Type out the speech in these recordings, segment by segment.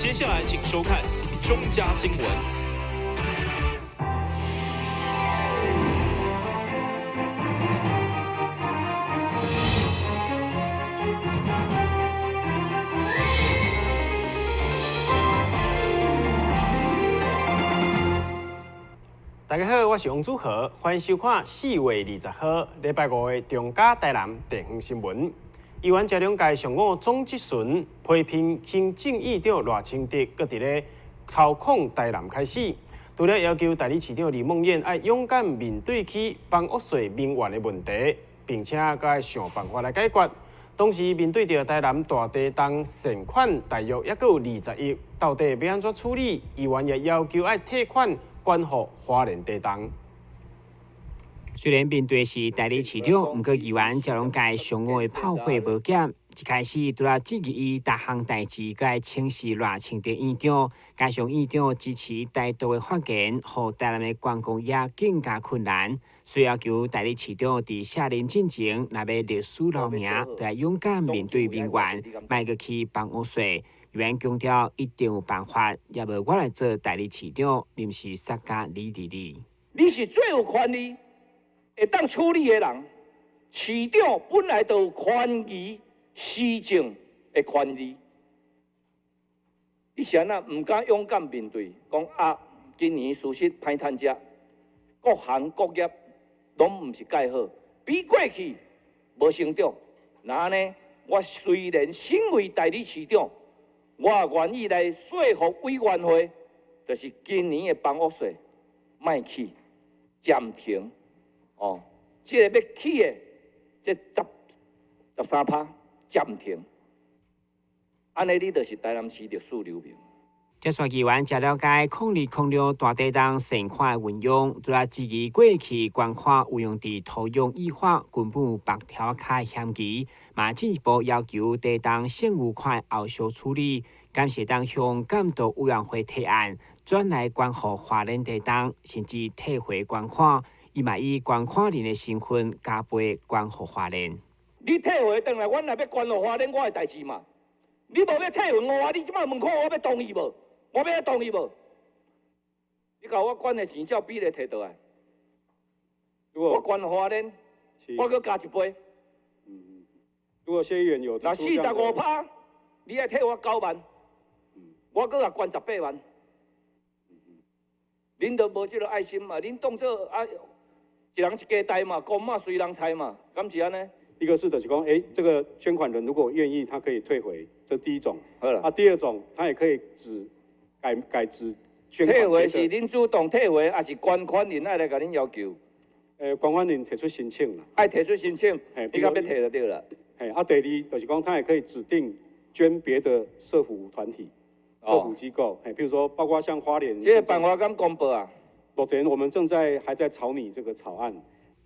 接下來請收看中嘉新聞。大家好，我是王祖豪，歡迎收看4月20號禮拜五的中嘉台南地方新聞。議員謝龍介上午總質詢批評行政院長賴清德，閣佇咧操控台南開始，除了要求代理市長李孟諺愛勇敢面對起房屋稅民怨的問題，並且閣愛想辦法來解決。同時面對著台南大地動善款大約猶閣有20億，到底欲按怎處理？議員也要求愛退款捐予花蓮地動。雖然面對是代理市長，毋過議員謝龍介上午的炮火無減。一開始除了質疑伊逐項代誌，閣愛請示賴清德院長，加上院長支持台獨的發言，予台南的觀光業更加困難。所以要求代理市長佇卸任進前，若欲歷史留名，就愛勇敢面對民怨，莫閣起房屋稅。議員強調一定有辦法，也無我來做代理市長，臨時殺甲李麗麗。你是最有權利會當處理的人，市長本來就有權宜施政的權利。你是按怎毋敢勇敢面對？講啊，今年事實歹趁食，各行各業攏毋是蓋好，比過去無成長。那按呢，我雖然身為代理市長，我也願意來說服委員會，就是今年的房屋稅莫起，暫停。哦，這個欲起的，這13%暫停，按呢你就是台南市歷史留名。接續議員才了解02-06大地動善款的運用，除了質疑過去捐款有用佇土壤液化，根本有白條卡嫌疑，嘛進一步要求地動剩餘款後續處理，感謝當向監督委員會提案，轉來捐予花蓮地動，甚至退回捐款。伊嘛以捐款人的身份加倍捐予花蓮。你退回轉來，阮若欲捐予花蓮，我的代誌嘛。你無欲退還我啊？你這擺問看我欲同意無？我欲同意無？你共我捐的錢照比例提倒來。我捐予花蓮，我閣加一倍。如果謝議員有，若45%，你愛退我9萬，我閣共捐18萬。恁都無這个愛心嘛？恁當做啊，一人一家代嘛，公嘛隨人裁嘛，敢是按呢？一個是就是講，這個捐款人如果願意，他可以退回，這第一種。好啦。啊，第二種，他也可以只改改只捐款。退回是恁主動退回，還是捐款人愛來共恁要求？捐款人提出申請啦。愛提出申請，你較欲退就對啦。嘿，啊，第二就是講，他也可以指定捐別的社福團體。社福機構，嘿，比如說包括像花蓮，這個辦法敢公布啊？目前我們正在還在草擬這個草案。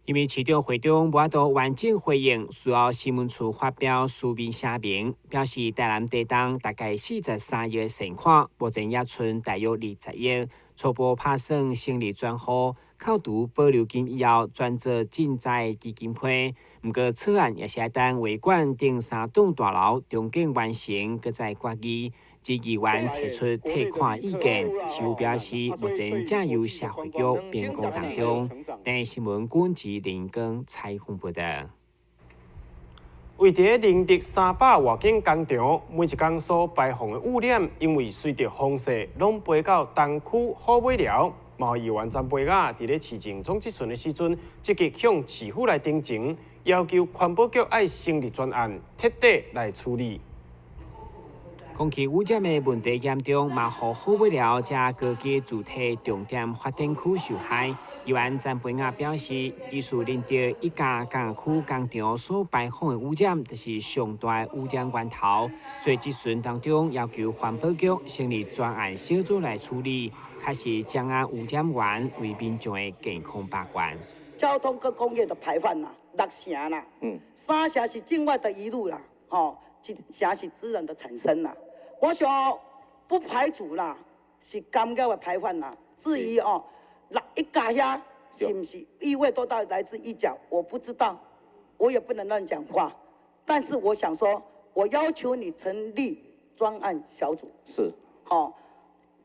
因為市長會長無法度完整回應，需要新聞處發表書面聲明，表示台南地動大概43億的善款，目前猶賰大約20億，初步拍算成立專戶，扣除保留金以後，轉做賑災基金會。毋過草案也是愛等會館頂三棟大樓重建完成，閣再決議。這議員提出退款意見，市府表示目前正由社會局評估當中。台視新聞管治林光採訪報道。位佇寧德300外景工場，每一工所排放的污染，因為隨著風勢，攏飛到東區虎尾寮。嘛議員曾培雅佇咧市政總質詢的時陣，積極向市府來陳情，要求環保局愛成立專案，徹底來處理。空氣污染的問題嚴重，嘛予虎尾寮這高級住宅重點發展區受害。議員曾培雅表示，伊屬寧德一家工區工廠所排放的污染，就是上大污染源頭，所以質詢當中要求環保局成立專案小組來處理，確實將啊污染源為民眾的健康把關。交通跟工業的排放啦，6成啦，3成是境外的移入啦，吼，1成是自然的產生啦。我想不排除啦，是工業的排放啦。至於哦，那一家遐是毋是異味都到來自一甲，我不知道，我也不能亂講話。但是我想說，我要求你成立專案小組。是。吼。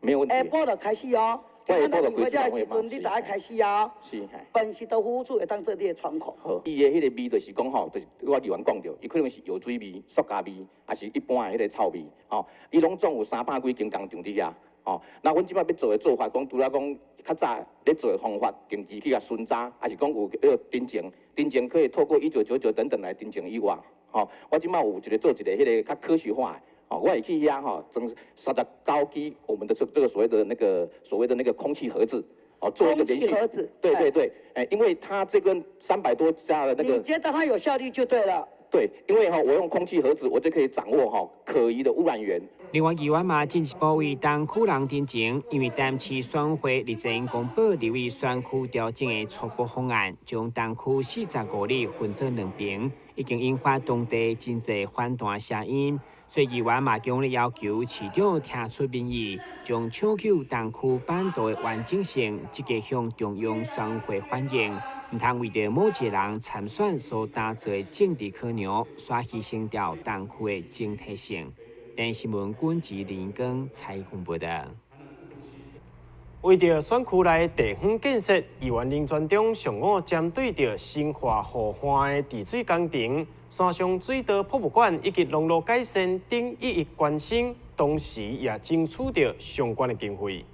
沒有問題。下晡就開始哦。下晡就開始的時陣，你就愛開始啊。是。飯是到服務處會當做你的窗口。好，伊的彼个味就是講吼，就是我議員講著，伊可能是藥水味、塑膠味，抑是一般的彼个臭味，吼，伊攏總有三百幾間工廠佇遐，吼。那阮這擺欲做的做法，講除了講較早咧做的方法，定期去共巡查，抑是講有彼個偵情，偵情可以透過1999等等來偵情以外，吼，我這擺有一個做一个彼个較科學化的。哦，我會去遐吼，裝39支我們的這個所謂的那個空氣盒子，哦，做一個連續，盒子，對對對，欸，因為它這個300多家的那個，你覺得它有效率就對了。對，因為哈，我用空氣盒子，我就可以掌握哈可疑的污染源。另外，議員嘛進一步為東區人陳情，因為台南市選會日前公布立委選區調整的初步方案，將東區45里分做兩爿，已經引發當地真濟反彈聲音。所以議員嘛強烈要求市長聽取民意，將搶救東區版圖的完整性積極向中央選會反映，毋通為著某一個人參選所打造的政治考量，煞犧牲掉東區的整體性。電視新聞軍事林光採訪報道。為著選區內地方建設，議員林傳中上午針對著新化河岸的治水工程、山上水道博物館以及農路改善等一一關心，同時也爭取著相關的經費。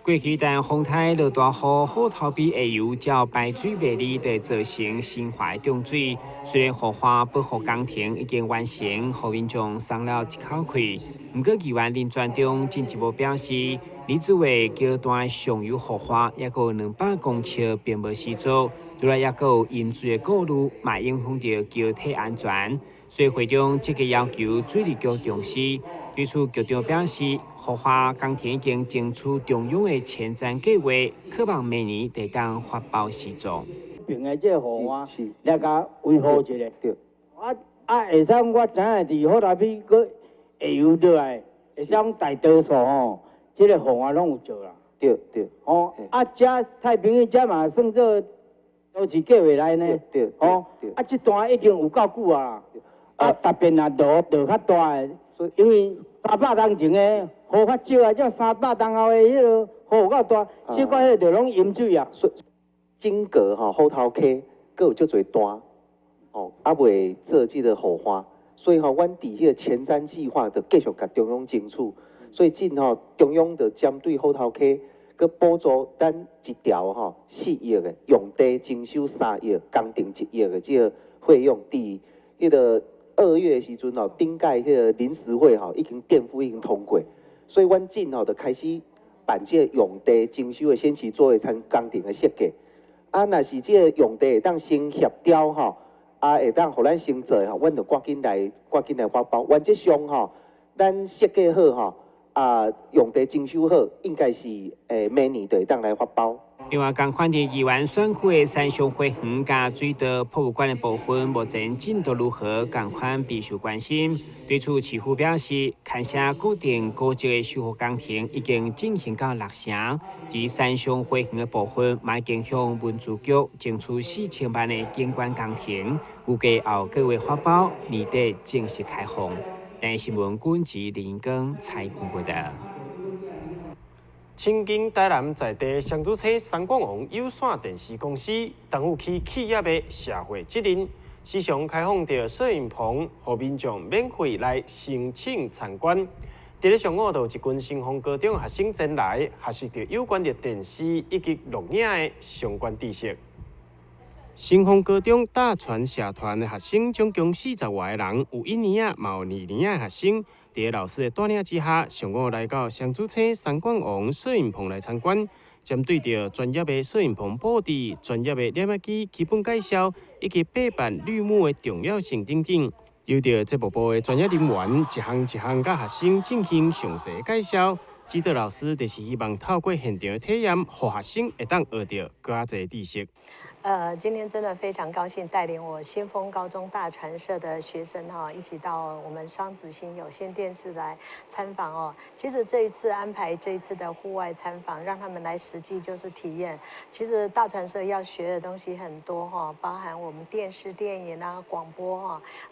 過去當風颱落大雨，虎頭埤下游照排水袂利，就造成新化的漲水。雖然河岸保護工程已經完成，予民眾鬆了一口氣。毋過議員林傳中進一步表示，李子維橋段上游河岸抑閣有200公尺並無施作，除了抑閣有淹水的顧慮，嘛影響著橋體安全。所以會長積極要求水利局重視。對此，局長表示，河岸工程已經爭取中央的前瞻計劃，希望明年會當發包施作。爿的這個河岸來共維護一下。對。啊啊，會使我知影佇虎頭埤閣下游落來，會使講大多數吼，這個河岸攏有做啦。對對。吼，啊，這太平園這嘛算做都市計劃內呢。對。吼，啊，這段已經有夠久啊。啊，特別若落落較大的，因為300冬前的雨較少啊，這300冬後的彼个雨有夠大，小可彼就攏淹水啊。整個吼虎頭溪，閣有足濟段，吼，猶未做這个河岸，所以吼，阮佇彼个前瞻計劃就繼續共中央爭取，所以這吼中央就針對虎頭溪，閣補助咱一條吼4億的用地徵收3億，工程1億的這个費用，佇彼个2月的時陣吼，頂屆彼个臨時會吼已經墊付已經通過，所以阮這吼就開始辦這个用地徵收的先期作業參工程的設計。啊，若是這个用地會當先協調吼，啊會當予咱先做吼，阮就趕緊來發包。原則上吼，咱設計好吼，啊用地徵收好，應該是明年就會當來發包。另外，仝款佇議員選區的山上花園佮水道博物館的部分，目前進度如何？仝款備受關心。對此，市府表示，牽涉固定古蹟的修復工程已經進行到六成，至山上花園的部分，嘛已經向文資局爭取4000萬的景觀工程，預計後個月發包，年底正式開放。電視新聞軍事林光採訪報道。親近台南在地雙子星三冠王有線電視公司擔負起企業的社會責任，時常開放著攝影棚，予民眾免費來申請參觀。佇咧上午，就有一群新豐高中學生前來學習著有關著電視以及錄影的相關知識。新豐高中大傳社團的學生總共40外个人，有一年仔，嘛有二年仔的學生。佇老師的帶領之下，上午來到雙子星三冠王攝影棚來參觀，針對著專業的攝影棚布置、專業的攝影機基本介紹，以及白板綠幕的重要性等等，由著節目部的專業人員一項一項共學生進行詳細介紹。指導老師就是希望透過現場的體驗，予學生會當學著閣較濟知識。今天真的非常高興帶領我新豐高中大傳社的學生哈，一起到我們雙子星有線電視來參訪哦。其實這一次安排這一次的戶外參訪，讓他們來實際就是體驗。其實大傳社要學的東西很多哈，包含我們電視、電影啊、廣播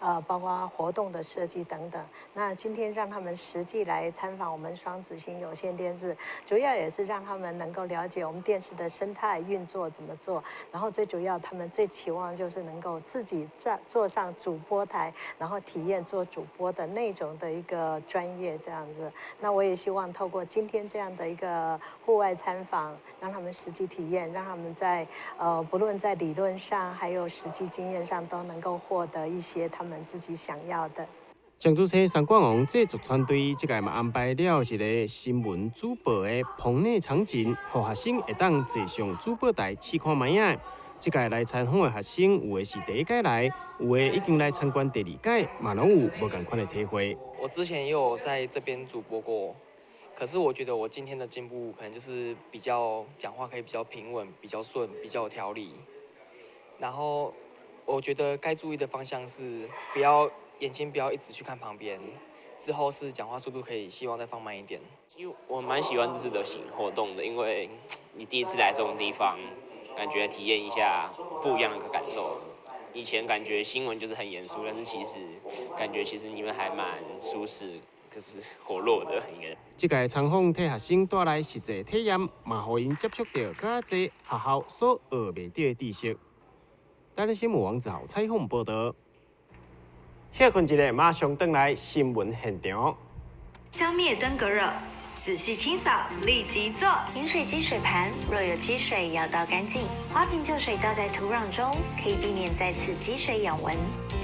哈，包括活動的設計等等。那今天讓他們實際來參訪我們雙子星有線電視，主要也是讓他們能夠了解我們電視的生態運作怎麼做，然後最主要，他們最期望就是能夠自己在坐上主播台，然後體驗做主播的那種的一個專業這樣子。那我也希望透過今天這樣的一個戶外參訪，讓他們實際體驗，讓他們在不論在理論上還有實際經驗上，都能夠獲得一些他們自己想要的。雙子星三冠王製作團隊這屆嘛安排了一个新聞主播的棚內場景，予學生會當坐上主播台試看覓仔。這屆來參訪的學生，有的是第一屆來，有的已經來參觀第二屆，嘛攏有無仝款的體會。我之前也有在這邊主播過，可是我覺得我今天的進步可能就是比較講話可以比較平穩、比較順、比較有條理。然後我覺得該注意的方向是不要眼睛不要一直去看旁邊，之後是講話速度可以希望再放慢一點。因為我蠻喜歡這次的行活動的，因為你第一次來這種地方。感覺體驗一下不一樣的感受。以前感覺新聞就是很嚴肅，但是其實感覺其實你們還蠻舒適，可是活絡的。應該。這屆參訪替學生帶來實際體驗，嘛予𪜶接觸著較濟學校所學袂著的知識。台南新聞王子豪採訪報導。歇睏一下，馬上轉來新聞現場。消滅登革熱。仔細清掃，立即做。飲水機水盤若有積水，要倒乾淨。花瓶舊水倒在土壤中，可以避免再次積水養蚊。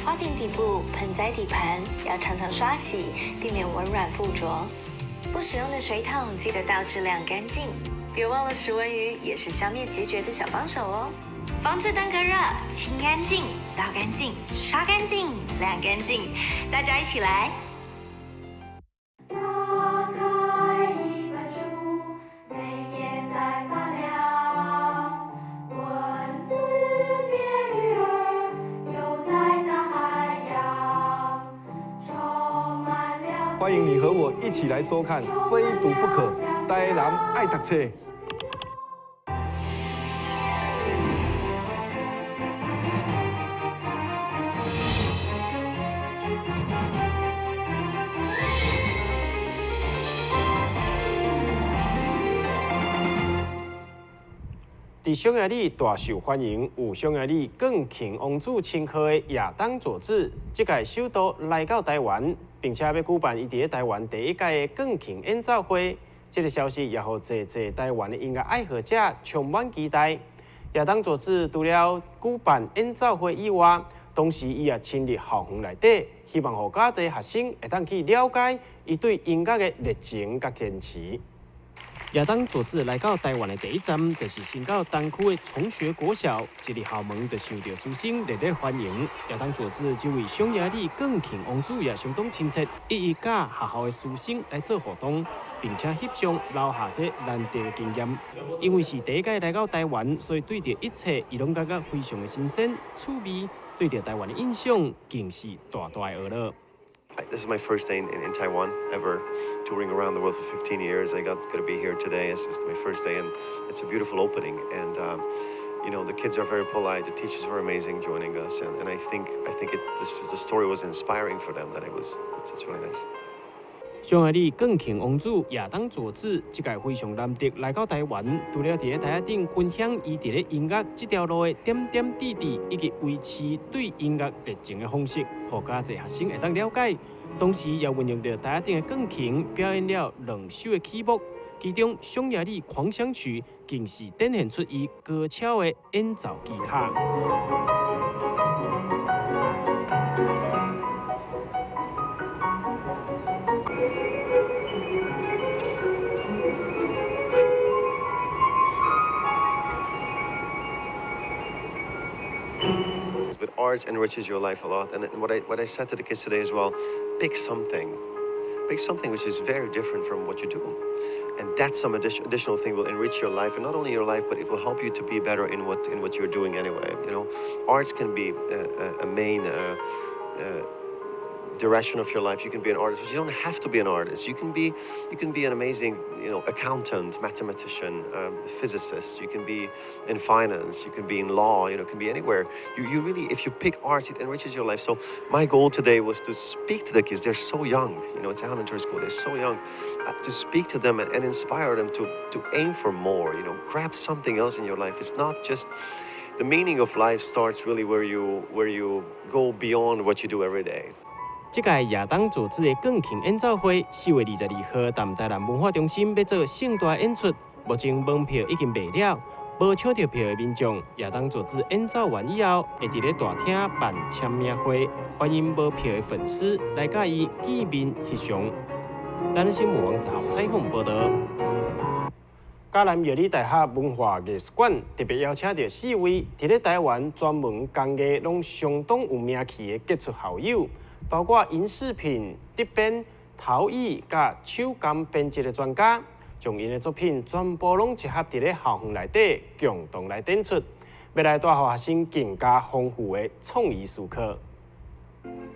花瓶底部、盆栽底盤要常常刷洗，避免蚊卵附着。不使用的水桶記得倒置晾乾淨。別忘了食蚊魚也是消滅孑孓的小幫手哦。防治登革熱，清乾淨，倒乾淨，刷乾淨，晾乾淨，大家一起來。歡迎你和我一起來收看《非讀不可》，台南愛讀冊。佇匈牙利大受歡迎，有匈牙利鋼琴王子稱號的亞當佐治，這屆首度來到台灣，並且欲舉辦伊佇咧台灣第一屆的鋼琴演奏會。這个消息也予濟濟台灣的音樂愛好者充滿期待。亞當佐治除了舉辦演奏會以外，同時伊也親歷校園內底，希望予較濟學生會當去了解伊對音樂的熱情佮堅持。亞當佐治來到台灣的第一站，就是先到東區的崇學國小，一入校門就受著師生熱烈歡迎。亞當佐治這位匈牙利鋼琴王子也相當親切，一一佮學校的師生來做互動，並且翕相留下這難得的經驗。因為是第一擺來到台灣，所以對著一切伊攏感覺非常的新鮮、趣味，對著台灣的印象更是大大的學樂。 This is my first day in Taiwan ever, touring around the world for 15 years. I got to be here today. It's my first day, and it's a beautiful opening. And the kids are very polite. The teachers were amazing joining us, and I think the story was inspiring for them. That it's really nice. 匈牙利鋼琴王子亞當佐治，這屆非常難得來到台灣，除了佇咧台仔頂分享伊佇咧音樂這條路的點點滴滴，以及維持對音樂熱情的方式，予較濟學生會當了解。同時，也運用著台仔頂的鋼琴表演了兩首的曲目，其中《匈牙利狂想曲》更是展現出伊高超的演奏技巧。 But arts enriches your life a lot. And what I said to the kids today as well, pick something. Pick something which is very different from what you do. And that's some additional thing will enrich your life, and not only your life, but it will help you to be better in what you're doing anyway. Arts can be a main direction of your life. You can be an artist, but you don't have to be an artist. You can be an amazing accountant, mathematician, physicist. You can be in finance. You can be in law. It can be anywhere. You really, if you pick arts, it enriches your life. So my goal today was to speak to the kids. They're so young. It's elementary school. They're so young. To speak to them and inspire them to aim for more. Grab something else in your life. It's not just the meaning of life starts really where you go beyond what you do every day. 這屆亞當組織的鋼琴演奏會，4月22號佇台南文化中心欲做盛大演出，目前門票已經賣了，無搶著票的民眾，亞當組織演奏完以後，會佇咧大廳辦簽名會，歡迎無票的粉絲來佮伊見面翕相。台南新聞王子豪採訪報導。嘉南藥理大學文化藝術館特別邀請著四位佇咧台灣專門工藝攏相當有名氣的傑出校友。包括銀飾品、竹編、陶藝佮手工編織的專家，將𪜶的作品全部攏集合佇咧校園內底，共同來展出，欲來帶予學生更加豐富的創意思考。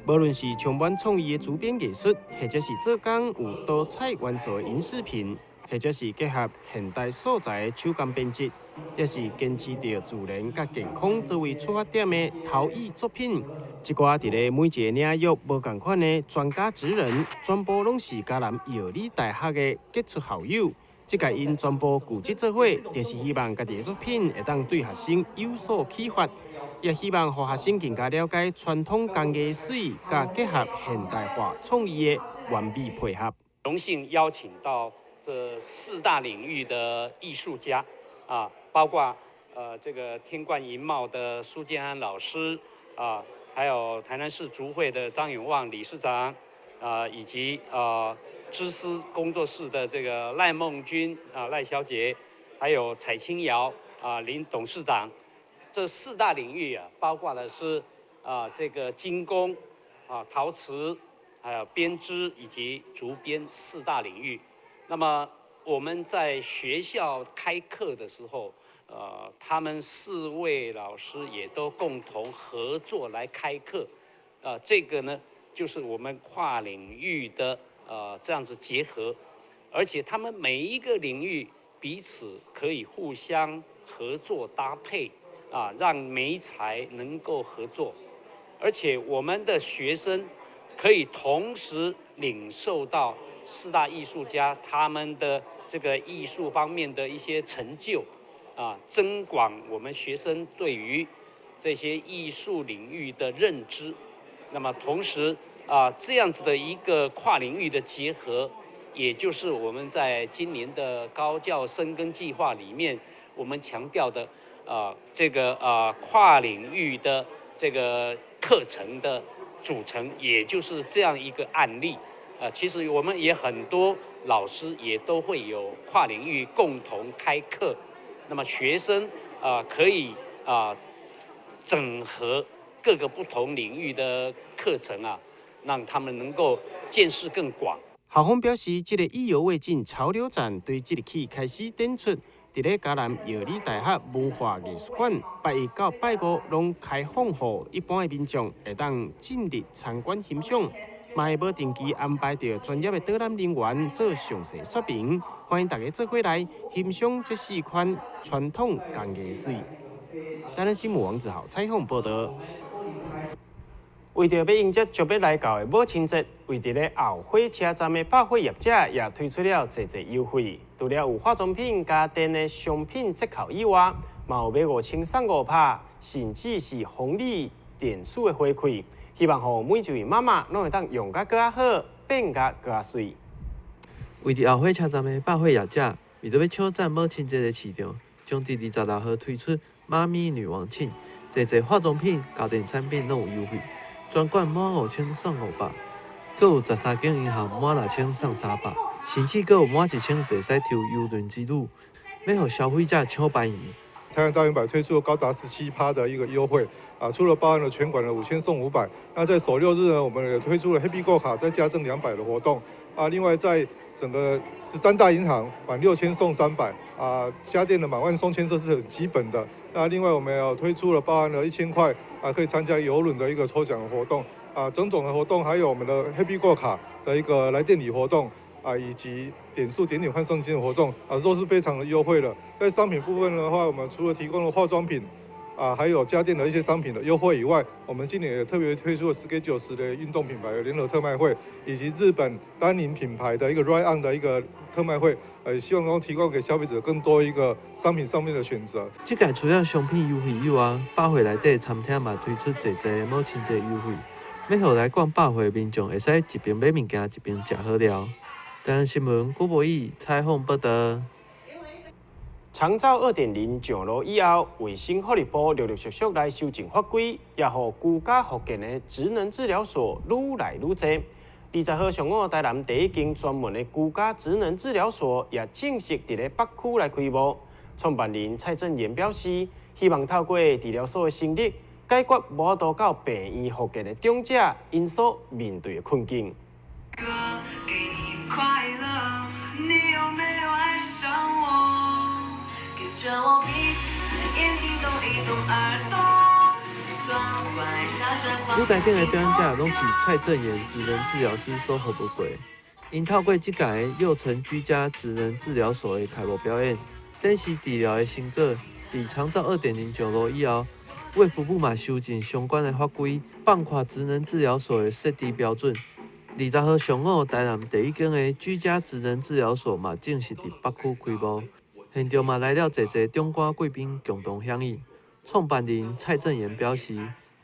無論是充滿創意的竹編藝術，或者是做工有多彩元素的銀飾品，或者是結合現代素材的手工編織，抑是堅持著自然佮健康作為出發點的陶藝作品，這寡佇咧每一個領域無仝款的專家職人，全部攏是嘉南藥理大學的傑出校友。這屆𪜶全部聚集做伙，就是希望家己的作品會當對學生有所啟發，也希望予學生更加了解傳統工藝水佮結合現代化創意的完美配合。榮幸邀請到這四大領域的藝術家，啊，包括這個天冠銀茂的蘇建安老師，啊，還有台南市竹會的張永旺理事長，啊，以及織絲工作室的這個賴夢君啊賴小姐，還有彩青窯啊林董事長，這四大領域啊，包括的是啊這個金工啊陶瓷，還有編織以及竹編四大領域。那麼我們在學校開課的時候，他們四位老師也都共同合作來開課，這個呢，就是我們跨領域的這樣子結合，而且他們每一個領域彼此可以互相合作搭配，啊，讓媒材能夠合作，而且我們的學生可以同時領受到四大藝術家他們的這個藝術方面的一些成就，啊，增廣我們學生對於這些藝術領域的認知。那麼同時啊，這樣子的一個跨領域的結合，也就是我們在今年的高教深耕計劃裡面，我們強調的啊，這個啊跨領域的這個課程的組成，也就是這樣一個案例。啊，其實我們也很多老師也都會有跨領域共同開課，那麼學生啊可以啊整合各個不同領域的課程啊，讓他們能夠見識更廣。校方表示，這個意猶未盡潮流展對即日起開始展出，佇咧嘉南藥理大學文化藝術館，拜一到拜五攏開放予一般的民眾會當進入參觀欣賞，嘛會無定期安排著專業的導覽人員做詳細說明，歡迎大家做伙來欣賞這四款傳統工藝水。台南新聞王子豪採訪報導。為著欲迎接就欲來到的母親節，位佇咧後火車站的百貨業者也推出了濟濟優惠。除了有化妝品、家電的商品折扣以外，嘛有買5000送500，甚至是紅利點數的回饋。希望予每一位媽媽攏會當用甲閣較好，變甲閣較媠。位佇後火車站的百貨業者，為著欲搶佔母親節的市場，將佇26號推出媽咪女王慶，濟濟化妝品、家電產品攏有優惠。全館滿5000送500，閣有13間銀行滿6000送300，甚至閣有滿1000就會使抽郵輪之旅，欲予消費者搶便宜。台南大远百推出了高達17趴的一個優惠啊，除了包含了全館的5000送500，那在首6日呢，我們也推出了 Happy Go 卡再加贈200的活動啊。另外在整個13大銀行滿6000送300啊，家電的滿萬送千，這是很基本的。那另外我們也推出了包含了1000塊啊，可以參加郵輪的一個抽獎的活動啊，種種的活動，還有我們的 Happy Go 卡的一個來電禮活動啊，以及點數點點換送金的活動啊，都是非常的優惠的。在商品部分的話，我們除了提供了化妝品啊，還有家電的一些商品的優惠以外，我們今年也特別推出了10給90的運動品牌的聯合特賣會，以及日本丹寧品牌的一個 Ride On 的一個特賣會，希望能夠提供給消費者更多一個商品上面的選擇。這屆除了商品優惠以外，百貨內底餐廳嘛推出濟濟母親節優惠，欲予來逛百貨的民眾會使一邊買物件一邊食好料。台南新聞郭博義採訪報道。長照2.0上路以後，衛生福利部陸陸續續來修正法規，也予居家復健的職能治療所愈來愈濟。20號上午，台南第一間專門的居家職能治療所也正式佇咧北區來開幕。創辦人蔡正元表示，希望透過治療所的成立，解決無法度到病院復健的長者𪜶所面對的困境。快樂，你有沒有愛上我？跟着我鼻子、眼睛動一動耳朵，裝乖傻傻。舞台頂的表演者攏是蔡正元職能治療師所服務過。𪜶透過這屆祐誠居家職能治療所的開幕表演，展示治療的成果。佇長照2.0上路以後，衛福部嘛修正相關的法規，放寬職能治療所的設置標準。20號上午，台南第一間的居家職能治療所嘛正式佇北區開幕，現場嘛來了濟濟長官貴賓共同響應。創辦人蔡正元表示，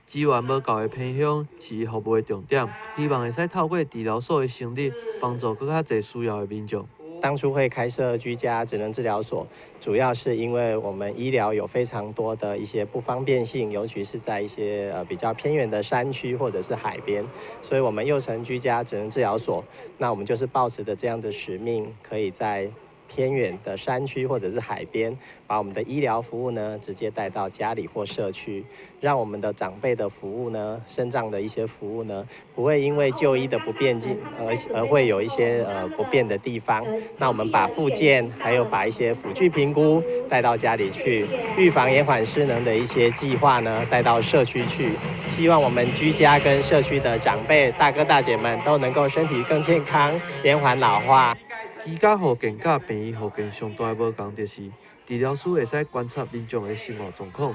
資源無夠的偏鄉是伊服務的重點，希望會使透過治療所的成立，幫助閣較濟需要的民眾。當初會開設居家職能治療所，主要是因為我們醫療有非常多的一些不方便性，尤其是在一些比較偏遠的山區或者是海邊，所以我們祐誠居家職能治療所，那我們就是抱持著這樣的使命，可以在偏遠的山區或者是海邊，把我們的醫療服務呢直接帶到家裡或社區，讓我們的長輩的服務呢、身障的一些服務呢，不會因為就醫的不便利而會有一些不便的地方。那我們把復健，還有把一些輔具評估帶到家裡去，預防延緩失能的一些計劃呢帶到社區去，希望我們居家跟社區的長輩大哥大姐們都能夠身體更健康，延緩老化。居家復健佮病院復健上大的無仝，就是治療師會使觀察民眾的生活狀況，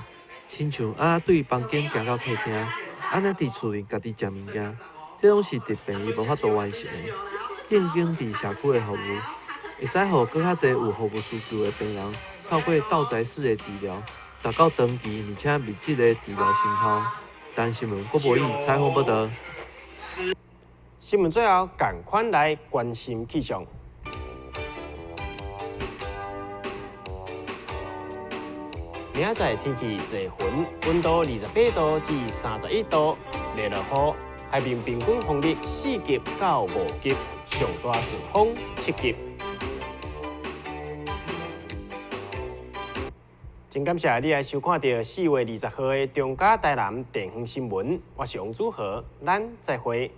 親像按怎對房間行到客廳，按怎佇厝裡家己食物件，這攏是佇病院無法度完成的。定間佇社區的服務，會使予閣較濟有服務需求的病人，透過到宅式的治療，達到長期而且密集的治療成效。台南新聞郭博義採訪報道。新聞最後，趕快來關心氣象。明仔載天氣濟雲，溫度28度至31度，會落雨。海面平均風力4級到5級，上大陣風7級。真感謝你來收看著4月20號的中嘉台南地方新聞，我是王祖豪，咱再會。